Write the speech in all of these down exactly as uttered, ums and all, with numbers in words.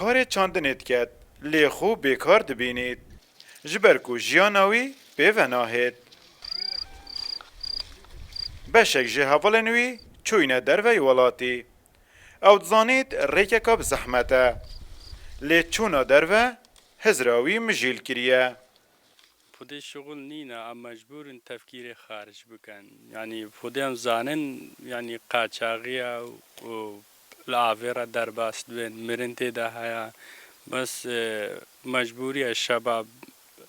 Karê çandinê diket, lê xwe bêkar dibînît. Ji ber ku jiyana wî pê ve nahêt. Beşek ji hevalên wî çûyne dervey welatî. Ew dizanît rêkeka bi zehmet e. Lê çûna derve hizra wî mijîl kiriye. Xwedê şixul nîne, em mecbûr in tefkîrê xaric bikin. Yanî xwedê em zanin, yanî qaçaxiya û li avê re derbas dibin, mirin tê de heye. Bes, e, mecbûrî ye şeba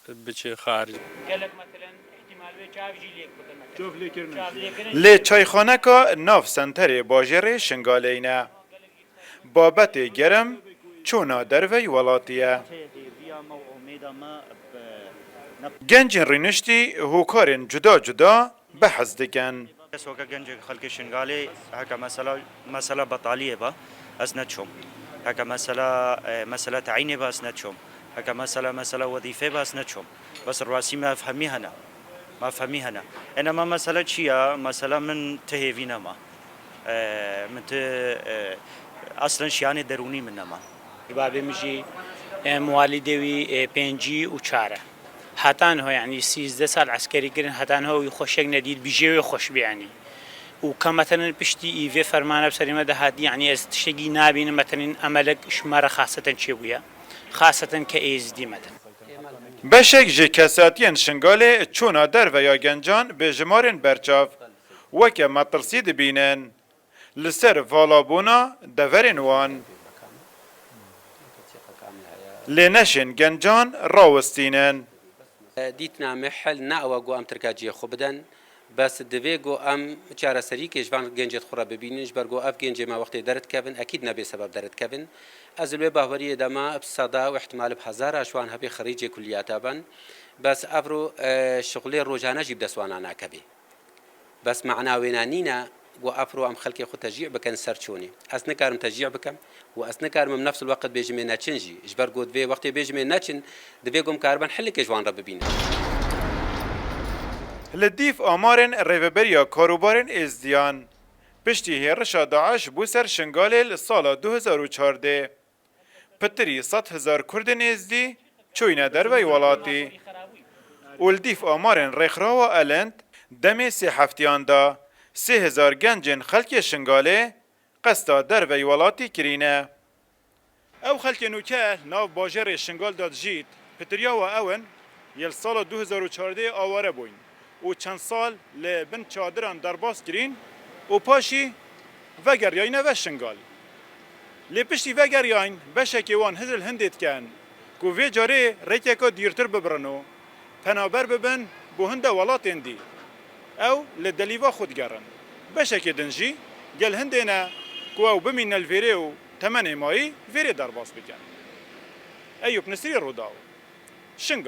biçe xaric. Gelek meselen îhtîmal wê çav jî lêk bikin. Çav lêkirin. Çav lêkirin. Lê çayxaneka nav senterê bajêrê Şingaleyî ne. Babetê germ çûna dervey welatî ye. Gencên rûniştî hokarên cuda cuda behs dikin. Ez weke gencek xelkê Şingalê heke mesela, mesela betaliyê be, ez neçûm. Heke mesela, e, mesela teyînê be, ez neçûm. Heke mesela, mesela wezîfê be, ez neçûm. Bes rastî me ev hemî hene. Me ev hemî hene. Ene me mesele çi ye? Mesela min ti hêvî nema. E, min ti, e, aslen şiyanê derûnî min nema. Babê min jî, e, muwalîdê wî, e, pêncî û çar e. Heta niho, yanî sîzdeh sal eskerî kirin, heta niho wî xweşek nedît, bijê wê xweş bî, yanî. Û ka metelen piştî î vê fermana bi serê me de hatî, yanî ez tiştekî nabînim, metelen emelek ji me re xaseten çêbûye. Xaseten ke êzdî, metelen. Beşek ji kesatiyên Şingalê çûna derve ya gencan bi jimarên berçav weke metirsî dibînin. Li ser valabûna deverên wan. Lê neşên gencan rawestînin. Dîtina me hel ne ew e ku em tirka cihê xwe bidin. Bes divê ku em çareserîkê ji van gencê xwe re bibînin, ji ber ku ev gencê me wextê derdikevin, ekîd ne bê sebeb derdikevin. Ez li wê bahweriyê de me bi seda û ihtimal bi hezara ji wan hebê xirîcê kulliyata bin. Bes evro, e, şixulê rojane jî bi dest wana nakevê. Bes mana wêne nîne ku evro em xelkê xwe teşcî bikin ser çûnê. Ez nikarim teşcî bikim û ez nikarim em nefs el-weqt bêjimê neçin jî. Ji ber ku divê wextê bêjimê neçin, divê ku em karibin hilikê ji wan re bibînin. Li dîv amarên Rêveberiya Karûbarên Êzdiyan, piştî hêrişa DAIŞ bû ser Şingalê li sala du hezar û çardeh, pitirî sed hezar Kurdên Êzdî çûyne dervey welatî û li dîv amarên Rêxrawa Elend demê sê heftiyan de sê hezar gencên xelkê Şingalê qesta dervey welatî kirîne. Ew xelkê nûke nav bajêrê Şingal de dijît, pitiriya we ew in, yê li sala du hezar û çardeh aware bûyn û çend sal li bin çadiran derbas kirîn û paşî vegeriyayne ve Şingal. Lê piştî vegeriyayîn beşekê wan hizr li hindê dikin ku vê carê rêkeka dîrtir bibirin û penaber bibin bo hinde welatên dî. Ew li delîva xwe digerin. Beşekê din jî gel hindê ne ku ew bimîne li vêrê û temenê mayî vêrê derbas bikin. Eyûp Nisrî, Rûdaw, Şingal.